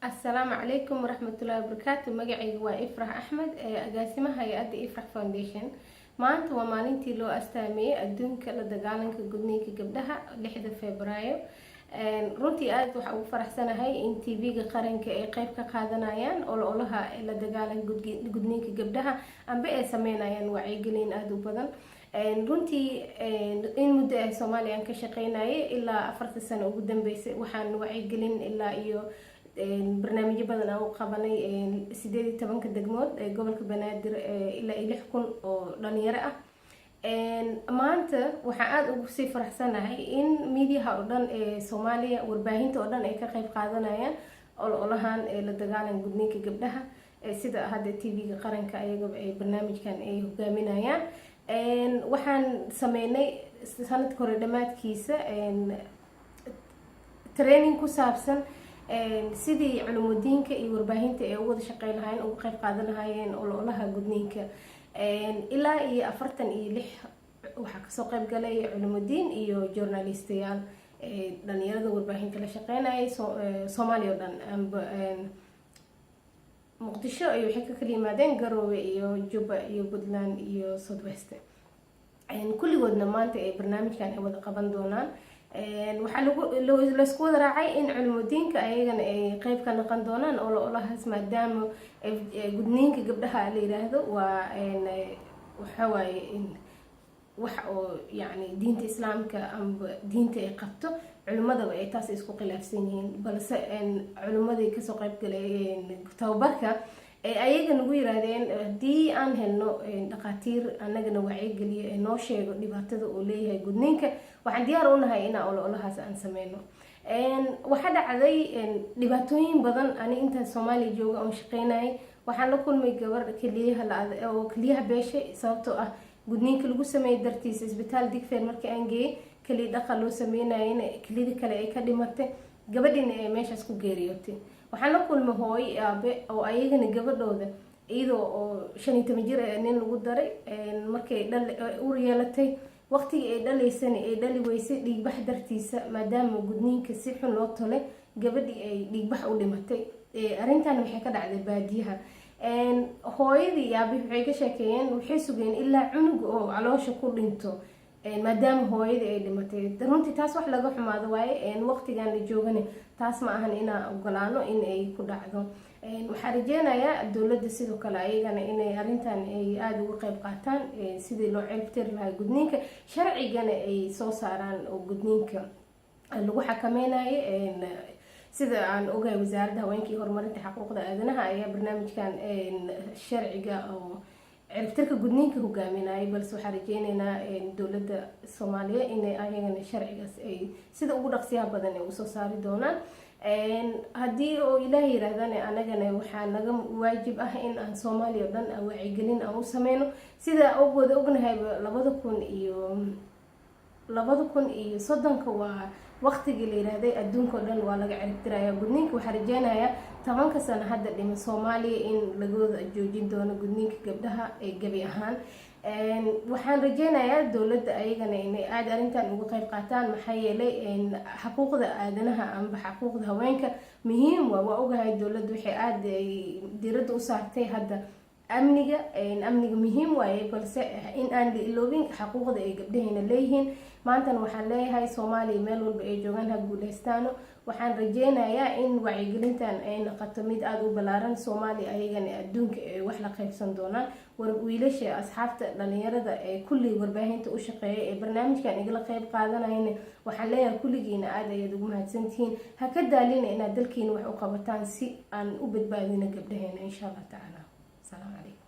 Asalaamu calaykum waraxmatullahi wabarakaatu. Magacayga waa Ifrax Axmed ee agaasimaha hay-adda Ifrax Foundation. Maanta waa maalintii loo astaameeyey adduunka la dagaalanka gudniinka gabdhaha, 6da Febraayo. Runtii aada waxaa ugu faraxsanahay in TV-ga qaranka ay qeyb ka qaadanayaan ololaha la dagaalanka gudniinka gabdhaha, amba ay sameynayaan wacyigelin aada u badan. Runtii in muddo ah Soomaaliya aan ka shaqeynayay, ilaa 4ta sano ugu dambeysay, waxaan wacyigelin ilaa iyo barnaamijyo badan aan u qabanay 18-ka degmood ee gobolka Banaadir, ilaa iyo 6000 oo dhalinyaro ah. Maanta waxaan aada ugu sii faraxsanahay in miidiyaha oo dhan ee Soomaaliya, warbaahinta oo dhan, ay ka qeyb qaadanayaan ololahan ee la dagaalan gudniinka gabdhaha, sida hadda TV-ga qaranka ayagaba ay barnaamijkan ay hogaaminayaan. Waxaan sameynay sanadka hore dhammaadkiisa training ku saabsan sidii culumudiinka iyo warbaahinta ay u wada shaqeyn lahaayeen, uga qeyb qaadan lahaayeen ololaha gudniinka. Ilaa iyo 46 waxaa kasoo qeyb galay culumudiin iyo journalistayaal, dhalinyarada warbaahinta la shaqeynayay Soomaaliya oo dhan, amba Muqdisho ay waxay ka kala yimaadeen, Garoowe iyo Juba iyo Puntland iyo South West. Kulligoodna maanta ay barnaamijkan ay wada qaban doonaan. Waxaa lagu laysku wada raacay in culumudiinka ayagana ay qeyb ka noqon doonaan ololahaas, maadaama gudniinka gabdhaha la yiraahdo waa waxawaaye wax oo yacni diinta Islaamka amba diinta ay qabto, culimadaba ay taas isku khilaafsan yihiin. Balse culimadii kasoo qeyb galay tababarka ay ayaga nagu yiraahdeen, haddii aan helno dhaqaatiir annagana wacyigeliyo ee noo sheego dhibaatada uu leeyahay gudniinka, waxaan diyaar u nahay inaan ololahaas aan sameyno. Waxaa dhacday dhibaatooyin badan. Ani intaan Soomaaliya jooga oon shaqeynayay, waxaan la kulmay gabar keliyaha oo keliyaha beeshay sababtoo ah gudniinka lagu sameeyay dartiisa. Isbitaal Digfeer markii aan geeyay, keliya dhaqa loo sameynayana, keliyada kale ay ka dhimatay, gabadhiina ay meeshaas ku geeriyootay. Waxaan la kulmay hooyo, aabe oo ayagana gabadhooda iyadoo oo 15 jir nin lagu daray, markay ur yeelatay, waqtigii ay dhalaysana ay dhali weysay dhiigbax dartiisa, maadaama gudniinka si xun loo tolay, gabadhii ay dhiigbax u dhimatay. Arrintan waxay ka dhacday baadiyaha. Hooyadii iyo aabihi waxay ka sheekeeyeen, waxay sugeen ilaa cunug oo caloosha ku dhinto, maadaama hooyadii ay dhimatay. Runtii taas wax laga xumaado waaye. Waqtigan la joogana taas ma ahan inaan ogolaano in ay ku dhacdo. Waxaa rajeynayaa dowladda sidoo kale ayagana inay arrintan ay aada uga qeyb qaataan sidii loo ciribtiri lahaa gudniinka, sharcigana ay soo saaraan oo gudniinka lagu xakameynayo. Sida aan ogahay, Wasaaradda Haweenka iyo Horumarinta Xuquuqda Aadanaha ayaa barnaamijkan sharciga oo ciribtirka gudniinka hogaaminayay. Balse waxaa rajeyneynaa dowladda Soomaaliya inay ayagana sharcigaas ay sida ugu dhaqsiyaha badan ay usoo saari doonaan. Haddii oo Ilaah yiraahdana, anagana waxaa naga waajib ah in aan Soomaaliya o dhan wacyigelin aan u sameyno. Sida wada ognahayba, 2030-ka waa waqtigii la yiraahday adduunka o dhan waa laga ciribtiraya gudniinka. Waxaa rajeynayaa 10-ka sano hadda dhima Soomaaliya in lagooda joojin doono gudniinka gabdhaha ee gebi ahaan. Waxaan rajeynayaa dowladda ayagana inay aada arrintan uga qeyb qaataan, maxaa yeelay xaquuqda aadanaha amba xaquuqda haweenka muhiim waa ogahay dowladda waxay aada diiradda u saartay hadda amniga. Amniga muhiim waaye, balse in aan la iloobin xaquuqda ay gabdhaheena leeyihiin. Maantana waxaan leeyahay, Soomaaliya meel walba ay joogaan ha guuleystaano. Waxaan rajeynayaa in wacyigelintan ay noqoto mid aada u ballaaran, Soomaaliya ayagana adduunka ay wax la qaybsan doonaan. War wiilasha, asxaabta, dhalinyarada ee kulli warbaahinta u shaqeeya ee barnaamijkan igala qeyb qaadanayna, waxaan leeyahay kulligiina aada ayaad ugu mahadsantihiin. Ha ka daalina inaad dalkiina wax u qabataan si aan u badbaadino gabdhaheena, insha Allah tacaala. Asalaamu calaykum.